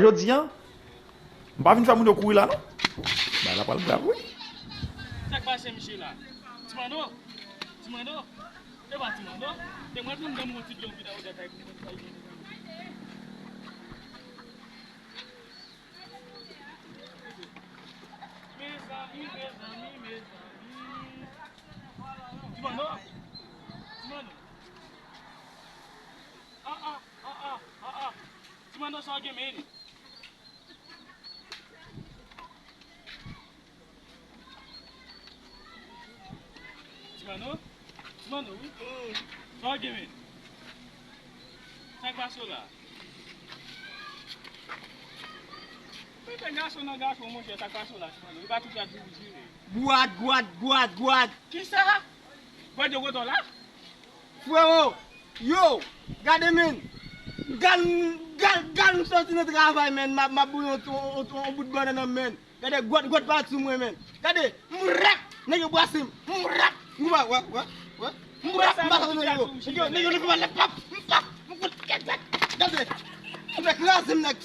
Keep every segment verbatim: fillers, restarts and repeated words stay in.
Jodi a, m pa vin fè moun yo kouri la, non. Bagay la pral grav, wi. Sa k pase, mesye la? Ti Mano? Ti Mano? E pa Ti Mano? Te mwen menm, m gon ti byen pita ou dèyè kay pou mwen. Mezanmi, mezanmi, mezanmi. Ti Mano? Ti Mano? Ah, ah, ah, ah, ah, ah. Ti Mano, sa w gen, men? Ti Mano? Ti Mano, wi. Sa w gen, men? Sa k pase w la? Mete gason nan gason, monchè, sa k pase w la, Ti Mano? E pa tout gad pou w jire. Gwad, gwad, gwad, gwad. Kisa? Gwad yo kote w la? Frewo, yo, gade, men. Gad, gad, gad, m soti nan travay, men. M ap, m ap bouyi yon, yon, yon, yon bout bannann nan, men. Gade, gwad, gwad pati sou mwen, men. Gade, m rap, nèg yo brase m. M rap, m wè, wè, wè, wè. M rap, m pase nan yo. Nèg yo, nèg yo leve m, pap, m pap, m kout kèt, gade. M fè kraze m, nèg.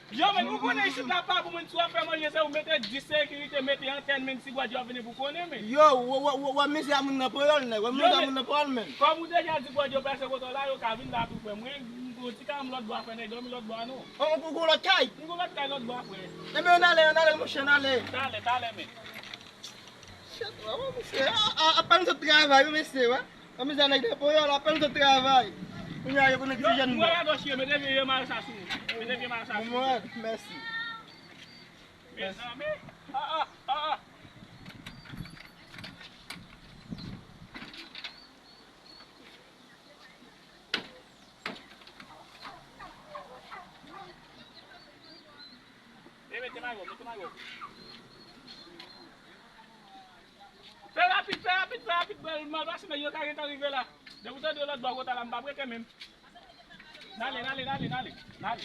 Yo, men, ou konnen isit la pa pou moun, si w ap fè manje, se ou mete dis sekirite, mete antèn, men, si gwad yo ap vini pou konnen, men. Yo, w, w, w, w, mesye a moun nan panyòl, nèg. W, mesye a moun nan panyòl, men. Kòm ou deja di gwad yo prèske kote w la, yo ka vin la tou, frè. Mwen, m gon ti kay m lòt bò a, frè, nèg dòmi lòt bò a, non. Ou, ou, ou gon lòt kay? M gon lòt kay lòt bò a, frè. Ebyen, ann ale, ann ale, monchè, ann ale. Talè, talè, men. Shit, wè, wè, mesye. A, a, a, pa nou sot travay, wi, mesye, wè. Ann mizè nèg de ponyòl, apèl sot travay. Kounye a, yo konnen ki ti jèn mwen. Mwen gade w chire, mete vye mayo sa sou ou. Mete vye mayo sa sou ou. Mwen, mèsi. Mezanmi. Ah, ah, ah, ah. E, mete mayo, mete mayo. Fè rapid, fè rapid, fè rapid, bèl malpase, nèg yo ka gentan rive la. Depi w tande yo lòt bò kote la, m p ap rete menm. N ale, n ale, n ale, n ale, n ale.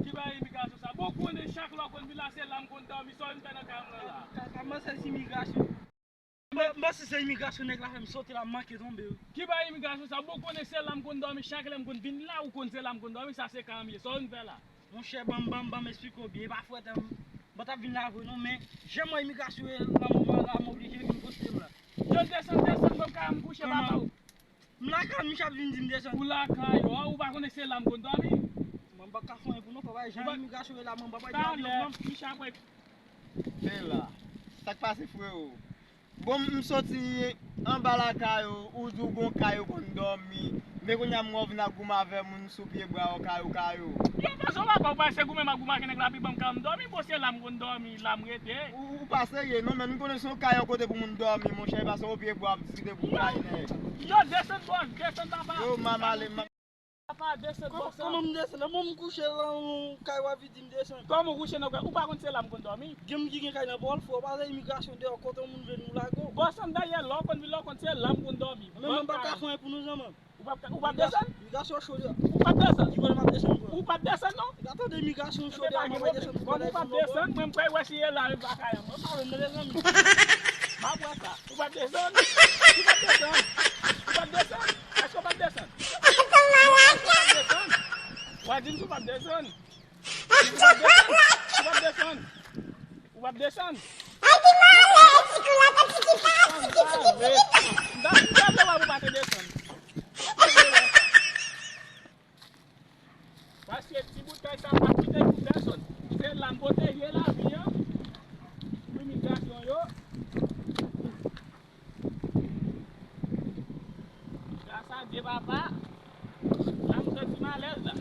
Ki bagay imigrasyon sa? Bon, konnen chak lè w konn vin la, se la m konn dòmi, sa w vin fè nan kay mwen la? Ka, ka, kòman se imigrasyon? M, m panse se imigrasyon nèg la fè m sote la, m manke tonbe, wi. Ki bagay imigrasyon sa? Bon, konnen se la m konn dòmi, chak lè m konn vin la, ou konn se la m konn dòmi, sa se kay m ye, sa w vin fè la? Monchè, ban m, ban m, ban m eksplike w byen, e pa fwèt, m, m pa t ap vin la vre non, men jan m wè imigrasyon ye nan moman la, m oblije vin poste m la. Yo, desann, desann, ban m kay m kouche, papa. M lakay, misye ap vin di m desann. Ou lakay ou, ou pa konnen se la m konn dòmi? Mwen m pa ka fè anyen pou nou, papa, jan imigrasyon ye la, mwen m pa pral di anyen non. Talè, misye ap wè. Fela, sa k pase, freo? Bon, m soti anba lakay ou, ou di w gon kay ou konn dòmi, men kounye a m wè w vin ap goumen avè moun sou pye bwa w, kay ou, kay ou. Yo, pase w papa, ou pase goumen m ap goumen ak nèg la, pi ban m kay m dòmi, bon, se la m konn dòmi, la m rete. Ou, ou pa serye non, men m konnen se yon kay yon kote pou moun dòmi, monchè, e pa se yon pye bwa w ap diskite pou kay nèg. Yo, desann bò, desann papa. Yo, m ap ale, m ap Papa, desann bò sa. Kòman m desann? Mwen m kouche nan kay w ap vin di m desann. Kòman w kouche nan kay? Ou pa konn se la m konn dòmi? Gen moun ki gen kay nan pòl, frè, w pa wè imigrasyon deyò, kote yon moun vle nou lage w. Bò sa m dayè, lè w konn vin, lè w konn se la m konn dòmi. Men mwen m pa ka fè anyen pou nou, zanmi. Ou p ap, ou p ap desann? Imigrasyon cho deyò. Ou p ap desann? Ou kwè m ap desann, frè? Ou p ap desann, non? Gade imigrasyon cho deyò, mwen pa desann pou bagay pou nou, frè. Kòman ou p ap desann? Mwen m kwè wè si e la, e pa kay an. Mwen pa renmen desann. M ap wè sa. Ou p ap desann? Ou p ap desann? Ou p ap desann? Èske w p ap desann? Èske w p ap desann? W a di m si w p ap desann. Ou p ap desann? Ou p ap desann? Ou p ap desann? M ta, m ta vle wè pou w pa te desann. Paske ti bout kay sa pa kite pou pèsonn. Se la m pwoteje lavi an pou imigrasyon yo. Gras a Dye, papa, la m santi m alèz la.